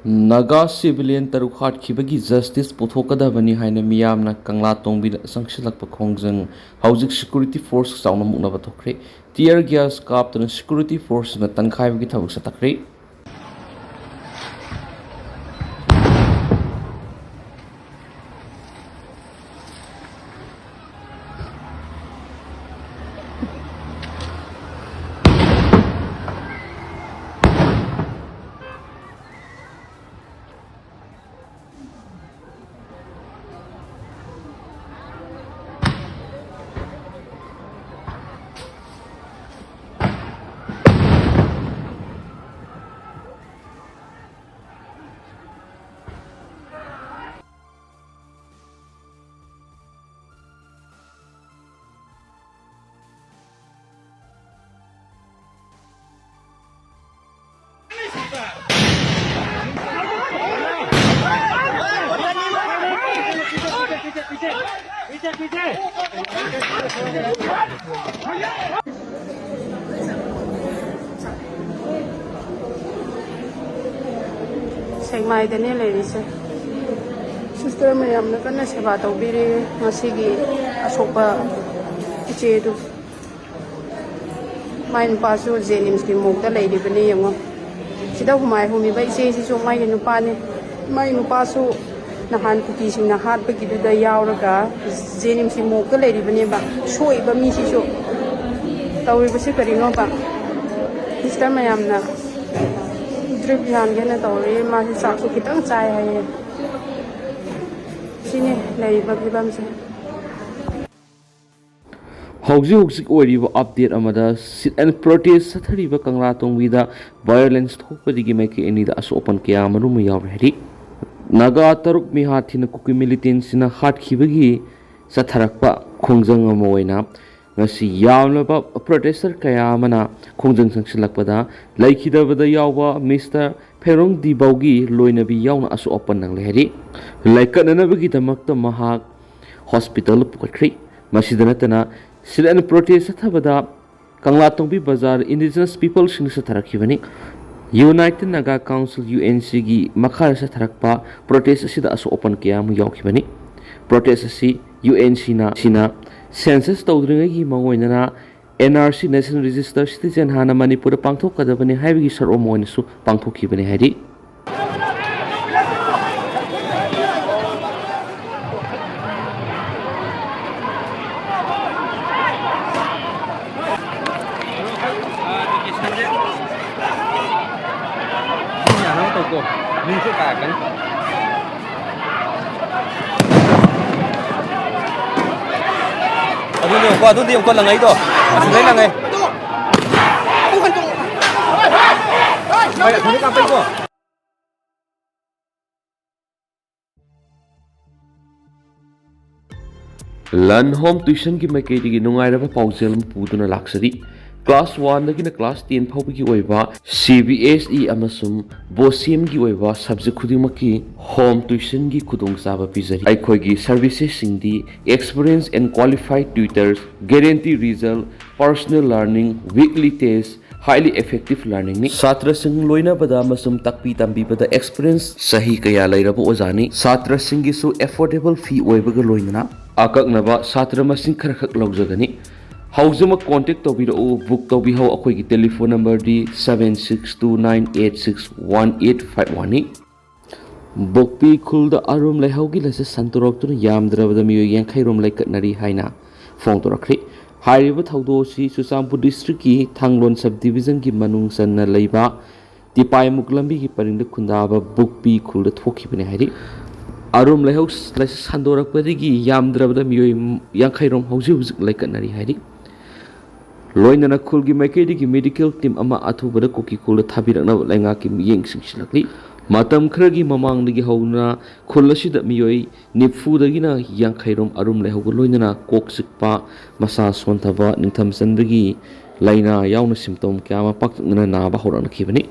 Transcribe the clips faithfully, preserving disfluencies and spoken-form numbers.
Naga civilian ꯇꯔꯨꯛ ꯍꯥꯠꯈꯤꯕꯒꯤ justice ꯄꯨꯊꯣꯛꯀꯗꯕꯅꯤ ꯍꯥꯏꯅ ꯃꯤꯌꯥꯝꯅ ꯀꯪꯂꯥ ꯇꯣꯡꯕꯤꯗ ꯆꯪꯁꯤꯜꯂꯛꯄ ꯈꯣꯡꯖꯪ ꯍꯧꯖꯤꯛ security force ꯆꯥꯎꯅ ꯃꯨꯛꯅꯕ ꯊꯣꯛꯈ꯭ꯔꯦ꯫ Tear gas ꯀꯥꯞꯇꯨꯅ security forceꯅ ꯇꯪꯈꯥꯏꯕꯒꯤ ꯊꯕꯛ ꯆꯠꯊꯈ꯭ꯔꯦ꯫ ꯁꯦꯛꯃꯥꯏꯗꯅꯦ ꯂꯩꯔꯤꯁꯦ꯫ Sister ꯃꯌꯥꯝꯅ ꯀꯟꯅ ꯁꯦꯕꯥ ꯇꯧꯕꯤꯔꯤ ꯉꯁꯤꯒꯤ ꯑꯁꯣꯛꯄ ꯏꯆꯦꯗꯨ꯫ ꯃꯥꯏ ꯅꯨꯄꯥꯁꯨ ꯖꯦꯅꯤꯝꯁꯀꯤ ꯃꯣꯛꯇ ꯂꯩꯔꯤꯕꯅꯤ ꯌꯦꯡꯉꯣ꯫ ꯁꯤꯗ ꯍꯨꯃꯥꯏ ꯍꯨꯝꯃꯤꯕ ꯏꯆꯦꯁꯤꯁꯨ ꯃꯥꯒꯤ ꯅꯨꯄꯥꯅꯤ꯫ ꯃꯥꯒꯤ ꯅꯨꯄꯥꯁꯨ ꯅꯍꯥꯟ ꯀꯨꯀꯤꯁꯤꯡꯅ ꯍꯥꯠꯄꯒꯤꯗꯨꯗ ꯌꯥꯎꯔꯒ ꯖꯦꯅꯤꯝꯁꯀꯤ ꯃꯣꯛꯇ ꯂꯩꯔꯤꯕꯅꯦꯕ꯫ ꯁꯣꯛꯏꯕ ꯃꯤꯁꯤꯁꯨ ꯇꯧꯔꯤꯕꯁꯤ ꯀꯔꯤꯅꯣꯕ? Sister ꯃꯌꯥꯝꯅ drip ꯌꯥꯟꯒꯦꯅ ꯇꯧꯔꯤ꯫ ꯃꯥꯁꯤ ꯆꯥꯛꯁꯨ ꯈꯤꯇꯪ ꯆꯥꯏ ꯍꯥꯏꯌꯦ꯫ ꯁꯤꯅꯤ ꯂꯩꯔꯤꯕ ꯐꯤꯕꯝꯁꯦ꯫ ꯍꯧꯖꯤꯛ ꯍꯧꯖꯤꯛ ꯑꯣꯏꯔꯤꯕ update ꯑꯃꯗ, sit and protest ꯆꯠꯊꯔꯤꯕ ꯀꯪꯂꯥ ꯇꯣꯡꯕꯤꯗ violence ꯊꯣꯛꯄꯗꯒꯤ ꯃꯥꯏꯀꯩ ꯑꯅꯤꯗ ꯑꯁꯣꯛ ꯑꯄꯟ ꯀꯌꯥ ꯑꯃꯔꯣꯝ ꯌꯥꯎꯔꯦ ꯍꯥꯏꯔꯤ꯫ ꯅꯥꯒꯥ ꯇꯔꯨꯛ ꯃꯤꯍꯥꯠ ꯊꯤꯅ ꯀꯨꯀꯤ militantꯁꯤꯡꯅ ꯍꯥꯠꯈꯤꯕꯒꯤ ꯆꯠꯊꯔꯛꯄ ꯈꯣꯡꯖꯪ ꯑꯃ ꯑꯣꯏꯅ ꯉꯁꯤ ꯌꯥꯝꯂꯕ protester ꯀꯌꯥ ꯑꯃꯅ ꯈꯣꯡꯖꯪ ꯆꯪꯁꯤꯜꯂꯛꯄꯗ, ꯂꯩꯈꯤꯗꯕꯗ ꯌꯥꯎꯕ Mister ꯐꯦꯔꯣꯡ ꯗꯤꯕꯧꯒꯤ ꯂꯣꯏꯅꯕꯤ ꯌꯥꯎꯅ ꯑꯁꯣꯛ ꯑꯄꯟ ꯅꯪꯂꯦ ꯍꯥꯏꯔꯤ꯫ ꯂꯥꯏꯀꯠꯅꯅꯕꯒꯤꯗꯃꯛꯇ ꯃꯍꯥꯛ hospital ꯄꯨꯈꯠꯈ꯭ꯔꯦ꯫ ꯃꯁꯤꯗ ꯅꯠꯇꯅ, sit and protest ꯆꯠꯊꯕꯗ ꯀꯪꯂꯥꯇꯣꯡꯕꯤ ꯕꯖꯥꯔ indigenous peopleꯁꯤꯡꯅ ꯆꯠꯊꯔꯛꯈꯤꯕꯅꯤ꯫ United Naga Council, UNCꯒꯤ ꯃꯈꯥꯗ ꯆꯠꯊꯔꯛꯄ protest ꯑꯁꯤꯗ ꯑꯁꯣꯛ ꯑꯄꯟ ꯀꯌꯥ ꯑꯃ ꯌꯥꯎꯈꯤꯕꯅꯤ꯫ Protest ꯑꯁꯤ UNCꯅ, ꯁꯤꯅ census ꯇꯧꯗ꯭ꯔꯤꯉꯩꯒꯤ ꯃꯥꯡꯑꯣꯏꯅꯅ NRC, National Register Citizen, ꯍꯥꯟꯅ ꯃꯅꯤꯄꯨꯔꯗ ꯄꯥꯡꯊꯣꯛꯀꯗꯕꯅꯤ ꯍꯥꯏꯕꯒꯤ ꯁꯔꯨꯛ ꯑꯃ ꯑꯣꯏꯅꯁꯨ ꯄꯥꯡꯊꯣꯛꯈꯤꯕꯅꯤ ꯍꯥꯏꯔꯤ꯫ ꯑꯗꯨꯅꯦ, ꯀꯣ, ꯑꯗꯨꯗꯤ ꯑꯃꯨꯛꯀ ꯂꯪꯉꯛꯏꯗꯣ꯫ ꯑꯁꯤꯗꯩ ꯂꯪꯉꯦ꯫ ꯃꯣꯏ ꯑꯁꯤꯗꯩ ꯀꯥꯞꯄꯛꯏꯀꯣ꯫ ꯂꯟ ꯍꯣꯝ ꯇ꯭ꯌꯨꯁꯟꯒꯤ ꯃꯥꯏꯀꯩꯗꯒꯤ ꯅꯨꯡꯉꯥꯏꯔꯕ ꯄꯥꯎꯖꯦꯜ ꯑꯃ ꯄꯨꯗꯨꯅ ꯂꯥꯛꯆꯔꯤ꯫ Class oneꯗꯒꯤꯅ class ten ꯐꯥꯎꯕꯒꯤ ꯑꯣꯏꯕ CBSE ꯑꯃꯁꯨꯡ BOSEMꯒꯤ ꯑꯣꯏꯕ subject ꯈꯨꯗꯤꯡꯃꯛꯀꯤ home tuitionꯒꯤ ꯈꯨꯗꯣꯡꯆꯥꯕ ꯄꯤꯖꯔꯤ꯫ ꯑꯩꯈꯣꯏꯒꯤ servicesꯁꯤꯡꯗꯤ experience and qualified tutors, guarantee result, personal learning, weekly test, highly effective learningꯅꯤ꯫ ꯁꯥꯇ꯭ꯔꯁꯤꯡ ꯂꯣꯏꯅꯕꯗ ꯑꯃꯁꯨꯡ ꯇꯥꯛꯄꯤ ꯇꯝꯕꯤꯕꯗ experience ꯆꯍꯤ ꯀꯌꯥ ꯂꯩꯔꯕ ꯑꯣꯖꯥꯅꯤ꯫ ꯁꯥꯇ꯭ꯔꯁꯤꯡꯒꯤꯁꯨ affordable fee ꯑꯣꯏꯕꯒ ꯂꯣꯏꯅꯅ ꯑꯀꯛꯅꯕ ꯁꯥꯇ꯭ꯔ ꯃꯁꯤꯡ ꯈꯔꯈꯛ ꯂꯧꯖꯒꯅꯤ꯫ ꯍꯧꯖꯤꯛꯃꯛ contact ꯇꯧꯕꯤꯔꯛꯎ, book ꯇꯧꯕꯤꯍꯧ꯫ ꯑꯩꯈꯣꯏꯒꯤ telephone numberꯗꯤ seven six two nine eight six one eight five oneꯅꯤ꯫ ꯕꯣꯛꯄꯤ ꯈꯨꯜꯗ ꯑꯔꯨꯝ ꯂꯩꯍꯧꯒꯤ ꯂꯥꯏꯆꯠ ꯁꯟꯗꯣꯔꯛꯇꯨꯅ ꯌꯥꯝꯗ꯭ꯔꯕꯗ ꯃꯤꯑꯣꯏ ꯌꯥꯡꯈꯩ ꯔꯣꯝ ꯂꯩꯀꯠꯅꯔꯤ ꯍꯥꯏꯅ ꯐꯣꯡꯗꯣꯔꯛꯈ꯭ꯔꯦ꯫ ꯍꯥꯏꯔꯤꯕ ꯊꯧꯗꯣꯛ ꯑꯁꯤ ꯆꯨꯔꯆꯥꯟꯄꯨꯔ districtꯀꯤ ꯊꯥꯡꯂꯣꯟ sub divisionꯒꯤ ꯃꯅꯨꯡ ꯆꯟꯅ ꯂꯩꯕ ꯇꯤꯄꯥꯏꯃꯨꯛ ꯂꯝꯕꯤꯒꯤ ꯄꯔꯤꯡꯗ ꯈꯨꯟꯗꯥꯕ ꯕꯣꯛꯄꯤ ꯈꯨꯜꯗ ꯊꯣꯛꯈꯤꯕꯅꯤ ꯍꯥꯏꯔꯤ꯫ ꯑꯔꯨꯝ ꯂꯩꯍꯧ ꯂꯥꯏꯆꯠ ꯁꯟꯗꯣꯔꯛꯄꯗꯒꯤ ꯌꯥꯝꯗ꯭ꯔꯕꯗ ꯃꯤꯑꯣꯏ ꯌꯥꯡꯈꯩ ꯔꯣꯝ ꯍꯧꯖꯤꯛ ꯍꯧꯖꯤꯛ ꯂꯩꯀꯠꯅꯔꯤ ꯍꯥꯏꯔꯤ꯫ ꯂꯣꯏꯅꯅ ꯈꯨꯜꯒꯤ ꯃꯥꯏꯀꯩꯗꯒꯤ medical team ꯑꯃ ꯑꯊꯨꯕꯗ ꯀꯨꯀꯤ ꯈꯨꯜꯗ ꯊꯥꯕꯤꯔꯛꯅꯕ ꯂꯩꯉꯥꯛꯀꯤ ꯃꯤꯠꯌꯦꯡ ꯆꯤꯡꯁꯤꯜꯂꯛꯂꯤ꯫ ꯃꯇꯝ ꯈꯔꯒꯤ ꯃꯃꯥꯡꯗꯒꯤ ꯍꯧꯅ ꯈꯨꯜ ꯑꯁꯤꯗ ꯃꯤꯑꯣꯏ ꯅꯤꯐꯨꯗꯒꯤꯅ ꯌꯥꯡꯈꯩ ꯔꯣꯝ ꯑꯔꯨꯝ ꯂꯩꯍꯧꯕ ꯂꯣꯏꯅꯅ ꯀꯣꯛ ꯆꯤꯛꯄ, ꯃꯁꯥ ꯁꯣꯟꯊꯕ, ꯅꯤꯡꯊꯝ ꯆꯟꯕꯒꯤ ꯂꯥꯏꯅꯥ ꯌꯥꯎꯅ symptom ꯀꯌꯥ ꯑꯃ ꯄꯥꯛꯇꯛꯅꯅ ꯅꯥꯕ ꯍꯧꯔꯛꯅꯈꯤꯕꯅꯤ꯫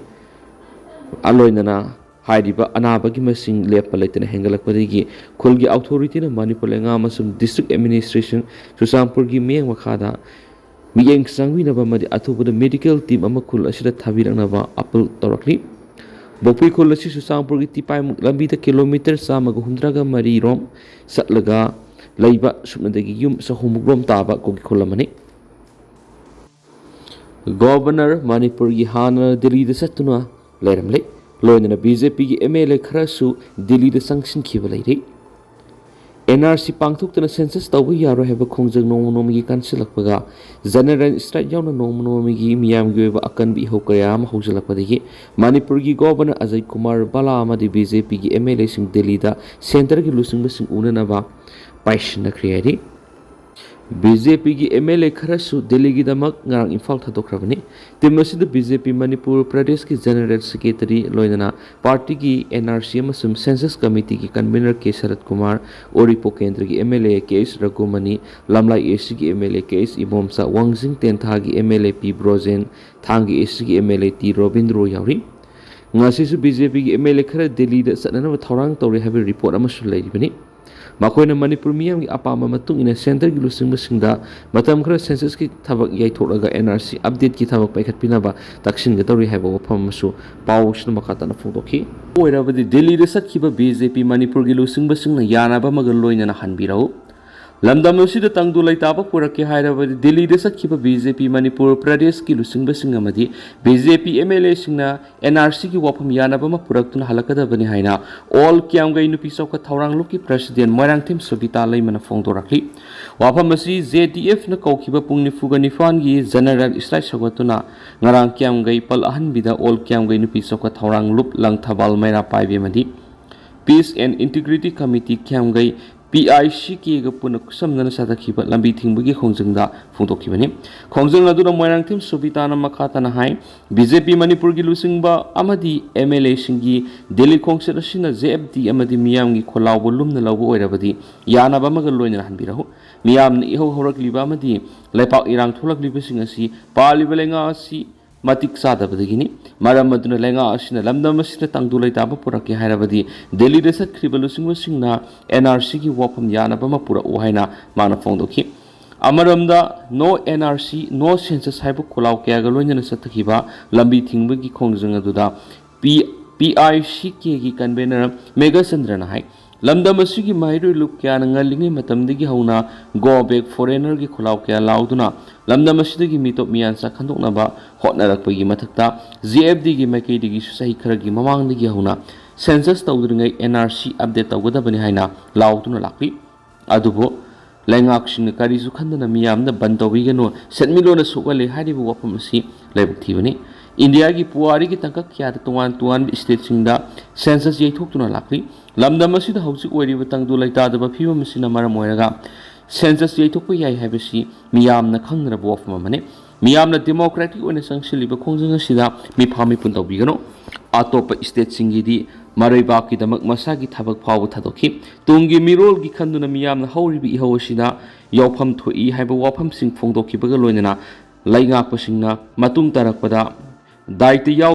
ꯑ, ꯂꯣꯏꯅꯅ ꯍꯥꯏꯔꯤꯕ ꯑꯅꯥꯕꯒꯤ ꯃꯁꯤꯡ ꯂꯦꯞꯄ ꯂꯩꯇꯅ ꯍꯦꯟꯒꯠꯂꯛꯄꯗꯒꯤ ꯈꯨꯜꯒꯤ authorityꯅ ꯃꯅꯤꯄꯨꯔ ꯂꯩꯉꯥꯛ ꯑꯃꯁꯨꯡ district administration ꯆꯨꯔꯆꯥꯟꯄꯨꯔꯒꯤ ꯃꯤꯠꯌꯦꯡ ꯃꯈꯥꯗ ꯃꯤꯠꯌꯦꯡ ꯆꯪꯕꯤꯅꯕ ꯑꯃꯗꯤ ꯑꯊꯨꯕꯗ ꯃꯦꯗꯤꯀꯦꯜ ꯇꯤꯝ ꯑꯃ ꯈꯨꯜ ꯑꯁꯤꯗ ꯊꯥꯕꯤꯔꯛꯅꯕ ꯑꯄꯤꯜ ꯇꯧꯔꯛꯂꯤ꯫ ꯕꯣꯛꯄꯤ ꯈꯨꯜ ꯑꯁꯤ ꯆꯨꯔꯆꯥꯟꯄꯨꯔꯒꯤ ꯇꯤꯄꯥꯏꯃꯨꯛ ꯂꯝꯕꯤꯗ ꯀꯤꯂꯣꯃꯤꯇꯔ ꯆꯥꯝꯃꯒ ꯍꯨꯝꯗ꯭ꯔꯥꯒ ꯃꯔꯤ ꯔꯣꯝ ꯆꯠꯂꯒ ꯂꯩꯕ ꯁꯨꯞꯅꯗꯒꯤ ꯌꯨꯝ ꯆꯍꯨꯝꯃꯨꯛ ꯔꯣꯝ ꯇꯥꯕ ꯀꯨꯀꯤ ꯈꯨꯜ ꯑꯃꯅꯤ꯫ ꯒꯣꯚꯔꯅꯔ ꯃꯅꯤꯄꯨꯔꯒꯤ ꯍꯥꯟꯅ ꯗꯤꯜꯂꯤꯗ ꯆꯠꯇꯨꯅ ꯂꯩꯔꯝꯂꯦ꯫ ꯂꯣꯏꯅꯅ ꯕꯤ ꯖꯦ ꯄꯤꯒꯤ ꯑꯦꯝ ꯑꯦꯜ ꯑꯦ ꯈꯔꯁꯨ ꯗꯤꯜꯂꯤꯗ ꯆꯪꯁꯤꯟꯈꯤꯕ ꯂꯩꯔꯦ꯫ ꯑꯦꯟ ꯑꯥꯔ ꯁꯤ ꯄꯥꯡꯊꯣꯛꯇꯅ ꯁꯦꯟꯁꯁ ꯇꯧꯕ ꯌꯥꯔꯣꯏ ꯍꯥꯏꯕ ꯈꯣꯡꯖꯪ ꯅꯣꯡꯃ ꯅꯣꯡꯃꯒꯤ ꯀꯟꯁꯤꯜꯂꯛꯄꯒ ꯖꯦꯅꯔꯦꯜ ꯁ꯭ꯇ꯭ꯔꯥꯏꯛ ꯌꯥꯎꯅ ꯅꯣꯡꯃ ꯅꯣꯡꯃꯒꯤ ꯃꯤꯌꯥꯝꯒꯤ ꯑꯣꯏꯕ ꯑꯀꯟꯕ ꯏꯍꯧ ꯀꯌꯥ ꯑꯃ ꯍꯧꯖꯤꯜꯂꯛꯄꯗꯒꯤ ꯃꯅꯤꯄꯨꯔꯒꯤ ꯒꯣꯚꯔꯅꯔ ꯑꯖꯌ ꯀꯨꯃꯥꯔ ꯚꯜꯂꯥ ꯑꯃꯗꯤ ꯕꯤ ꯖꯦ ꯄꯤꯒꯤ ꯑꯦꯝ ꯑꯦꯜ ꯑꯦꯁꯤꯡ ꯗꯤꯜꯂꯤꯗ ꯁꯦꯟꯇꯔꯒꯤ ꯂꯨꯆꯤꯡꯕꯁꯤꯡ ꯎꯅꯅꯕ ꯄꯥꯏꯁꯤꯟꯅꯈ꯭ꯔꯦ ꯍꯥꯏꯔꯤ꯫ ꯕꯤ ꯖꯦ ꯄꯤꯒꯤ ꯑꯦꯝ ꯑꯦꯜ ꯑꯦ ꯈꯔꯁꯨ ꯗꯤꯜꯂꯤꯒꯤꯗꯃꯛ ꯉꯔꯥꯡ ꯏꯝꯐꯥꯜ ꯊꯥꯗꯣꯛꯈ꯭ꯔꯕꯅꯤ꯫ ꯇꯤꯝ ꯑꯁꯤꯗ ꯕꯤ ꯖꯦ ꯄꯤ ꯃꯅꯤꯄꯨꯔ ꯄ꯭ꯔꯗꯦꯁꯀꯤ ꯖꯦꯅꯔꯦꯜ ꯁꯦꯀ꯭ꯔꯦꯇꯔꯤ, ꯂꯣꯏꯅꯅ ꯄꯥꯔꯇꯤꯒꯤ ꯑꯦꯟ ꯑꯥꯔ ꯁꯤ ꯑꯃꯁꯨꯡ ꯁꯦꯟꯁꯁ ꯀꯃꯤꯇꯤꯒꯤ ꯀꯟꯚꯤꯅꯔ ꯀꯦ ꯁꯔꯠ ꯀꯨꯃꯥꯔ, ꯎꯔꯤꯄꯣꯛ ꯀꯦꯟꯗ꯭ꯔꯒꯤ M L A K H Raghumani, Lamlai A ꯁꯤꯒꯤ M L A K H Ibomcha, Wangjing ꯇꯦꯟꯊꯥꯒꯤ ꯑꯦꯝ ꯑꯦꯜ ꯑꯦ ꯄꯤ ꯕ꯭ꯔꯣꯖꯦꯟ, ꯊꯥꯡꯒ ꯑꯦ ꯁꯤꯒꯤ M L A T Robindro ꯌꯥꯎꯔꯤ꯫ ꯉꯁꯤꯁꯨ ꯕꯤ ꯖꯦ ꯄꯤꯒꯤ ꯑꯦꯝ ꯑꯦꯜ ꯑꯦ ꯈꯔ ꯗꯤꯜꯂꯤꯗ ꯆꯠꯅꯅꯕ ꯊꯧꯔꯥꯡ ꯇꯧꯔꯤ ꯍꯥꯏꯕꯒꯤ ꯔꯤꯄꯣꯔꯠ ꯑꯃꯁꯨ ꯂꯩꯔꯤꯕꯅꯤ꯫ ꯃꯈꯣꯏꯅ ꯃꯅꯤꯄꯨꯔ ꯃꯤꯌꯥꯝꯒꯤ ꯑꯄꯥꯝꯕ ꯃꯇꯨꯡ ꯏꯟꯅ ꯁꯦꯟꯇꯔꯒꯤ ꯂꯨꯆꯤꯡꯕꯁꯤꯡꯗ ꯃꯇꯝ ꯈꯔ ꯁꯦꯟꯁꯁꯀꯤ ꯊꯕꯛ ꯌꯩꯊꯣꯛꯂꯒ ꯑꯦꯟ ꯑꯥꯔ ꯁꯤ ꯑꯞꯗꯦꯠꯀꯤ ꯊꯕꯛ ꯄꯥꯏꯈꯠꯄꯤꯅꯕ ꯇꯛꯁꯤꯟꯒꯗꯧꯔꯤ ꯍꯥꯏꯕ ꯋꯥꯐꯝ ꯑꯃꯁꯨ ꯄꯥꯎ ꯑꯁꯤꯅ ꯃꯈꯥ ꯇꯥꯅ ꯐꯣꯡꯗꯣꯛꯈꯤ꯫ ꯑꯣꯏꯔꯕꯗꯤ ꯗꯤꯜꯂꯤꯗ ꯆꯠꯈꯤꯕ ꯕꯤ ꯖꯦ ꯄꯤ ꯃꯅꯤꯄꯨꯔꯒꯤ ꯂꯨꯆꯤꯡꯕꯁꯤꯡꯅ ꯌꯥꯅꯕ ꯑꯃꯒ ꯂꯣꯏꯅꯅ ꯍꯟꯕꯤꯔꯛꯎ꯫ ꯂꯝꯗꯝ ꯑꯁꯤꯗ ꯇꯪꯗꯨ ꯂꯩꯇꯥꯕ ꯄꯨꯔꯛꯀꯦ ꯍꯥꯏꯔꯕꯗꯤ ꯗꯤꯜꯂꯤꯗ ꯆꯠꯈꯤꯕ ꯕꯤ ꯖꯦ ꯄꯤ ꯃꯅꯤꯄꯨꯔ ꯄ꯭ꯔꯗꯦꯁꯀꯤ ꯂꯨꯆꯤꯡꯕꯁꯤꯡ ꯑꯃꯗꯤ B J P M L ꯑꯦꯁꯤꯡꯅ ꯑꯦꯟ ꯑꯥꯔ ꯁꯤꯒꯤ ꯋꯥꯐꯝ ꯌꯥꯅꯕ ꯑꯃ ꯄꯨꯔꯛꯇꯨꯅ ꯍꯜꯂꯛꯀꯗꯕꯅꯤ ꯍꯥꯏꯅ ꯑꯣꯜ ꯀ꯭ꯌꯥꯝꯒꯩ ꯅꯨꯄꯤ ꯆꯥꯎꯈꯠ ꯊꯧꯔꯥꯡ ꯂꯨꯞꯀꯤ ꯄ꯭ꯔꯁꯤꯗꯦꯟ ꯃꯣꯏꯔꯥꯡꯊꯦꯝ ꯁꯣꯕꯤꯇꯥ ꯂꯩꯃꯅ ꯐꯣꯡꯗꯣꯔꯛꯂꯤ꯫ ꯋꯥꯐꯝ ꯑꯁꯤ ꯖꯦ ꯗꯤ ꯑꯦꯐꯅ ꯀꯧꯈꯤꯕ ꯄꯨꯡ ꯅꯤꯐꯨꯒ ꯅꯤꯄꯥꯟꯒꯤ ꯖꯦꯅꯔꯦꯜ ꯁ꯭ꯇ꯭ꯔꯥꯏꯛ ꯁꯧꯒꯠꯇꯨꯅ ꯉꯔꯥꯡ ꯀ꯭ꯌꯥꯝꯒꯩ ꯄꯜ ꯑꯍꯟꯕꯤꯗ ꯑꯣꯜ ꯀ꯭ꯌꯥꯝꯒꯩ ꯅꯨꯄꯤ ꯆꯥꯎꯈꯠ ꯊꯧꯔꯥꯡ ꯂꯨꯞ ꯂꯪꯊꯕꯥꯜ ꯃꯩꯔꯥ ꯄꯥꯏꯕꯤ ꯑꯃꯗꯤ peace and integrity committee Kyamgei P I C ꯀꯦꯒ ꯄꯨꯟꯅ ꯈꯨꯠꯁꯝꯅꯅ ꯆꯠꯊꯈꯤꯕ ꯂꯝꯕꯤ ꯊꯤꯡꯕꯒꯤ ꯈꯣꯡꯖꯪꯗ ꯐꯣꯡꯗꯣꯛꯈꯤꯕꯅꯤ꯫ ꯈꯣꯡꯖꯪ ꯑꯗꯨꯗ ꯃꯣꯏꯔꯥꯡꯊꯦꯝ ꯁꯣꯕꯤꯇꯥꯅ ꯃꯈꯥ ꯇꯥꯅ ꯍꯥꯏ, ꯕꯤ ꯖꯦ ꯄꯤ ꯃꯅꯤꯄꯨꯔꯒꯤ ꯂꯨꯆꯤꯡꯕ ꯑꯃꯗꯤ ꯑꯦꯝ ꯑꯦꯜ ꯑꯦꯁꯤꯡꯒꯤ ꯗꯤꯜꯂꯤ ꯈꯣꯡꯆꯠ ꯑꯁꯤꯅ ꯖꯦ ꯑꯦꯐ ꯇꯤ ꯑꯃꯗꯤ ꯃꯤꯌꯥꯝꯒꯤ ꯈꯣꯜꯂꯥꯎꯕ ꯂꯨꯝꯅ ꯂꯧꯕ ꯑꯣꯏꯔꯕꯗꯤ ꯌꯥꯅꯕ ꯑꯃꯒ ꯂꯣꯏꯅꯅ ꯍꯟꯕꯤꯔꯛꯎ꯫ ꯃꯤꯌꯥꯝꯅ ꯏꯍꯧ ꯍꯧꯔꯛꯂꯤꯕ ꯑꯃꯗꯤ ꯂꯩꯄꯥꯛ ꯏꯔꯥꯡ ꯊꯣꯛꯂꯛꯂꯤꯕꯁꯤꯡ ꯑꯁꯤ ꯄꯥꯜꯂꯤꯕ ꯂꯩꯉꯥꯛ ꯑꯁꯤ ꯃꯇꯤꯛ ꯆꯥꯗꯕꯗꯒꯤꯅꯤ꯫ ꯃꯔꯝ ꯑꯗꯨꯅ ꯂꯩꯉꯥꯛ ꯑꯁꯤꯅ ꯂꯝꯗꯝ ꯑꯁꯤꯗ ꯇꯪꯗꯨ ꯂꯩꯇꯥꯕ ꯄꯨꯔꯛꯀꯦ ꯍꯥꯏꯔꯕꯗꯤ ꯗꯤꯜꯂꯤꯗ ꯆꯠꯈ꯭ꯔꯤꯕ ꯂꯨꯆꯤꯡꯕꯁꯤꯡꯅ ꯑꯦꯟ ꯑꯥꯔ ꯁꯤꯒꯤ ꯋꯥꯐꯝ ꯌꯥꯅꯕ ꯑꯃ ꯄꯨꯔꯛꯎ ꯍꯥꯏꯅ ꯃꯥꯅ ꯐꯣꯡꯗꯣꯛꯈꯤ꯫ ꯑꯃꯔꯣꯝꯗ, "No N R C, No Census" ꯍꯥꯏꯕ ꯈꯣꯜꯂꯥꯎ ꯀꯌꯥꯒ ꯂꯣꯏꯅꯅ ꯆꯠꯊꯈꯤꯕ ꯂꯝꯕꯤ ꯊꯤꯡꯕꯒꯤ ꯈꯣꯡꯖꯪ ꯑꯗꯨꯗ P-, P I C K ꯒꯤ convener ꯃꯦꯘꯆꯟꯗ꯭ꯔꯅ ꯍꯥꯏ, ꯂꯝꯗꯝ ꯑꯁꯤꯒꯤ ꯃꯍꯩꯔꯣꯏ ꯂꯨꯞ ꯀꯌꯥꯅ ꯉꯜꯂꯤꯉꯩ ꯃꯇꯝꯗꯒꯤ ꯍꯧꯅ "Go back foreigner" ꯒꯤ ꯈꯣꯜꯂꯥꯎ ꯀꯌꯥ ꯂꯥꯎꯗꯨꯅ ꯂꯝꯗꯝ ꯑꯁꯤꯗꯒꯤ ꯃꯤꯇꯣꯞ ꯃꯤꯌꯥꯟꯆꯥ ꯈꯟꯗꯣꯛꯅꯕ ꯍꯣꯠꯅꯔꯛꯄꯒꯤ ꯃꯊꯛꯇ, J F D ꯒꯤ ꯃꯥꯏꯀꯩꯗꯒꯤꯁꯨ ꯆꯍꯤ ꯈꯔꯒꯤ ꯃꯃꯥꯡꯗꯒꯤ ꯍꯧꯅ census ꯇꯧꯗ꯭ꯔꯤꯉꯩ N R C update ꯇꯧꯒꯗꯕꯅꯤ ꯍꯥꯏꯅ ꯂꯥꯎꯗꯨꯅ ꯂꯥꯛꯂꯤ꯫ ꯑꯗꯨꯕꯨ ꯂꯩꯉꯥꯛꯁꯤꯡꯅ ꯀꯔꯤꯁꯨ ꯈꯟꯗꯅ ꯃꯤꯌꯥꯝꯗ ꯕꯟ ꯇꯧꯕꯤꯒꯅꯨ, ꯁꯦꯟꯃꯤꯠꯂꯣꯟꯅ ꯁꯣꯛꯍꯜꯂꯦ ꯍꯥꯏꯔꯤꯕ ꯋꯥꯐꯝ ꯑꯁꯤ ꯂꯥꯏꯕꯛ ꯊꯤꯕꯅꯤ꯫ ꯏꯟꯗꯤꯌꯥꯒꯤ ꯄꯨꯋꯥꯔꯤꯒꯤ ꯇꯥꯡꯀꯛ ꯀꯌꯥꯗ ꯇꯣꯉꯥꯟ ꯇꯣꯉꯥꯟꯕ stateꯁꯤꯡꯗ census ꯌꯩꯊꯣꯛꯇꯨꯅ ꯂꯥꯛꯂꯤ꯫ ꯂꯝꯗꯝ ꯑꯁꯤꯗ ꯍꯧꯖꯤꯛ ꯑꯣꯏꯔꯤꯕ ꯇꯪꯗꯨ ꯂꯩꯇꯥꯗꯕ ꯐꯤꯕꯝ ꯑꯁꯤꯅ ꯃꯔꯝ ꯑꯣꯏꯔꯒ census ꯌꯩꯊꯣꯛꯄ ꯌꯥꯏ ꯍꯥꯏꯕꯁꯤ ꯃꯤꯌꯥꯝꯅ ꯈꯪꯅꯔꯕ ꯋꯥꯐꯝ ꯑꯃꯅꯤ꯫ ꯃꯤꯌꯥꯝꯅ democratic ꯑꯣꯏꯅ ꯆꯪꯁꯤꯜꯂꯤꯕ ꯈꯣꯡꯖꯪ ꯑꯁꯤꯗ ꯃꯤꯐꯥ ꯃꯤꯄꯨꯟ ꯇꯧꯕꯤꯒꯅꯨ꯫ ꯑꯇꯣꯞꯄ stateꯁꯤꯡꯒꯤꯗꯤ ꯃꯔꯩꯕꯥꯛꯀꯤꯗꯃꯛ ꯃꯁꯥꯒꯤ ꯊꯕꯛ ꯐꯥꯎꯕ ꯊꯥꯗꯣꯛꯈꯤ꯫ ꯇꯨꯡꯒꯤ ꯃꯤꯔꯣꯜꯒꯤ ꯈꯟꯗꯨꯅ ꯃꯤꯌꯥꯝꯅ ꯍꯧꯔꯤꯕ ꯏꯍꯧ ꯑꯁꯤꯗ ꯌꯥꯎꯐꯝ ꯊꯣꯛꯏ ꯍꯥꯏꯕ ꯋꯥꯐꯝꯁꯤꯡ ꯐꯣꯡꯗꯣꯛꯈꯤꯕꯒ ꯂꯣꯏꯅꯅ ꯂꯩꯉꯥꯛꯄꯁꯤꯡꯅ ꯃꯇꯨꯡ ꯇꯥꯔꯛꯄꯗ ꯗꯥꯏꯇ ꯌꯥꯎ